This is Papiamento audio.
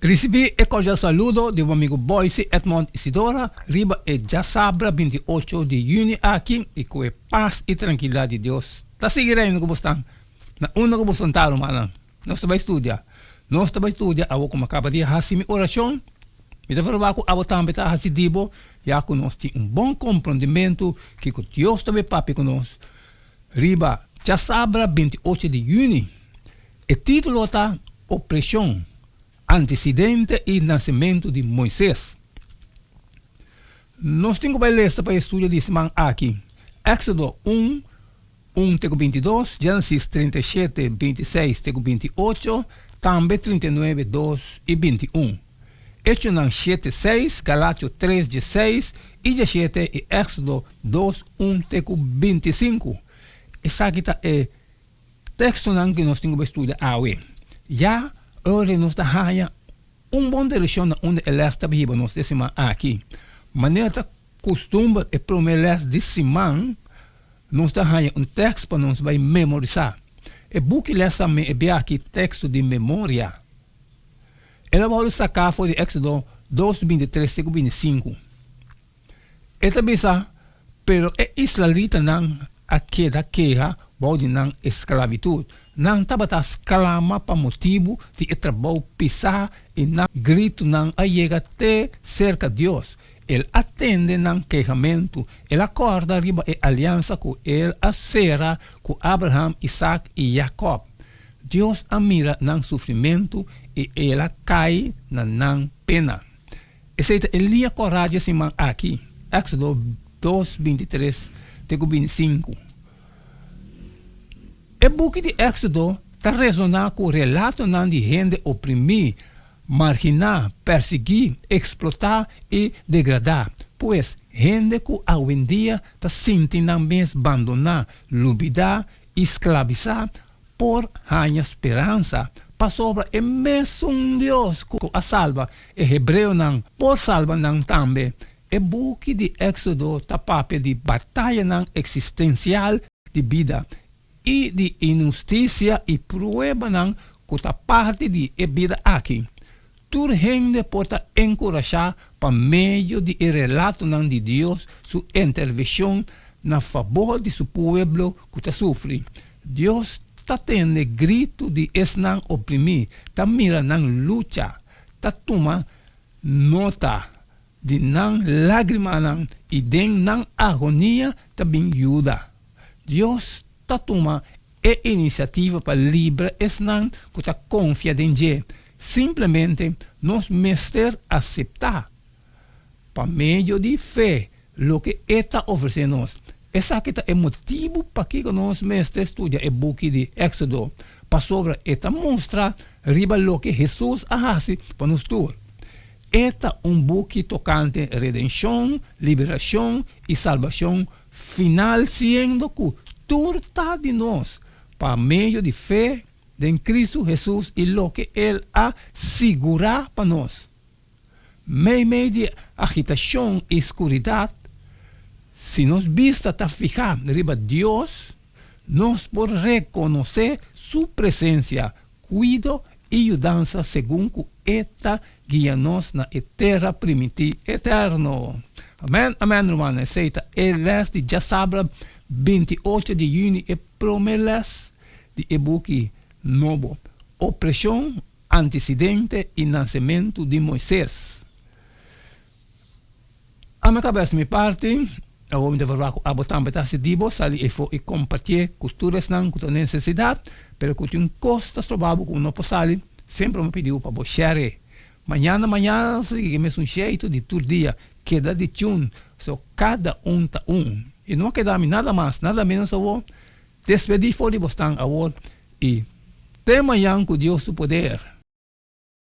Risibí e kordial saludo di bo amigu Boyce Edmond Isidora riba e djasabra 28 di yüni aki i ku e pas i trankilidat di Dios ta sigui reina ku bosnan na unda ku boso ta rumannan. Nos ta bai studia. Nos ta bai studia awo ku mi a kaba di hasi mi orashon. Mi ta ferwagt ku abo tambe ta hasi di bo, ya ku nos tin un bon komprondimentu kiko Dios ta bai papia ku nos riba djasabra 28 di yüni. E título ta Opreshon, Antesidente i Nasementu di Moises. Nos tin ku bai lesa pa e studio di siman aki, Éksodo un, un te ku 22, Génesis 37, 26 te ku 28, tambe 39, 2 i 21, Echonan shete, seis, Galatio tres, dieseis i diesshete i Éksodo dos, un te ku 25. Esaki ta e Tekstonan ku nos tin ku bai studia awe. Ya ora nos ta haña un bon direkshon na unda e lès ta hiba nos e siman aki. Manera ta kustumber e promé lès di siman nos ta haña un tèkst pa nos bai memorisá. E buki lès tambe e bia aki Teksto di Memoria. El a wòrdu saká for di Éksodo dos 23 te ku 25. E ta bisa, Pero e israelitanan a keda keha bou di nan esklabitut. Nan tabata sklama pa motibu di e trabou pisá i nan gritunan a yega te serka Dios. El a tende nan kehamentu. El a kòrda riba e aliansa ku el a sera ku Abraham, Isak i Jakòb. Dios a mira nan sufrimentu i el a kai na nan pena. Esei ta e liña kòrá dje siman aki, Éksodo dos, 23 te ku 25. E buki di Éksodo ta resoná ku relatonan di hende oprimí, marginá, persiguí, eksplotá i degradá. Pues, hende ku awendia ta sinti nan mes bandoná, lubidá i sklabisá por haña speransa, pasobra e mesun Dios ku a salba e hebreonan por salba nan tambe. E buki di Éksodo ta papia di batayanan eksistensial di bida i di inhustisia i pruebanan ku ta parti di e bida aki. Tur hende por ta enkurashá pa medio di e relatonan di Dios su intervenshon na fabor di su pueblo ku ta sufri. Dios ta tende gritu di esnan oprimí, ta mira nan lucha, ta tuma nota di nan lágrimanan i den nan agonia ta bin yuda. Dios ta tuma e inisiativa pa libra esnan ku ta konfia den dje. Simplemente nos mester aseptá pa medio di fe loke e ta ofresé nos. Esaki ta e motibu pakiko nos mester studia e buki di Éksodo, pasobra e ta mustra riba loke Hesus a hasi pa nos tur. E ta un buki tokante redenshon, liberashon i salbashon final siendo ku tur ta di nos pa medio di fe den Kristu Hesus i loke El a sigurá pa nos. Meimei di agitashon i skuridat, si nos bista ta fihá riba Dios, nos por rekonosé Su presensia, kuido i yudansa segun ku E ta guia nos na e tera primintí eterno. Amèn, amèn, rumannan. Esei ta e lès di djasabra 28 di yüni, e promé lès di e buki nobo, Opreshon, Antesidente i Nasementu di Moises. Ami kaba hasi mi parti, awor mi ta verwagt ku abo tambe ta hasi di bo, sali efo i kompartié ku tur esnan ku ta nesesidat, pero ku tin un kos ta stroba bo ku no por sali, semper mi pidi bo pa bo share. Mañana mañana nos ta sigui e mesun sheitu di tur dia, keda di tune, so kada un ta un. I no a keda mi nada mas, nada menos awor, despedí for di bosnan awor i te mañan ku Dios su poder.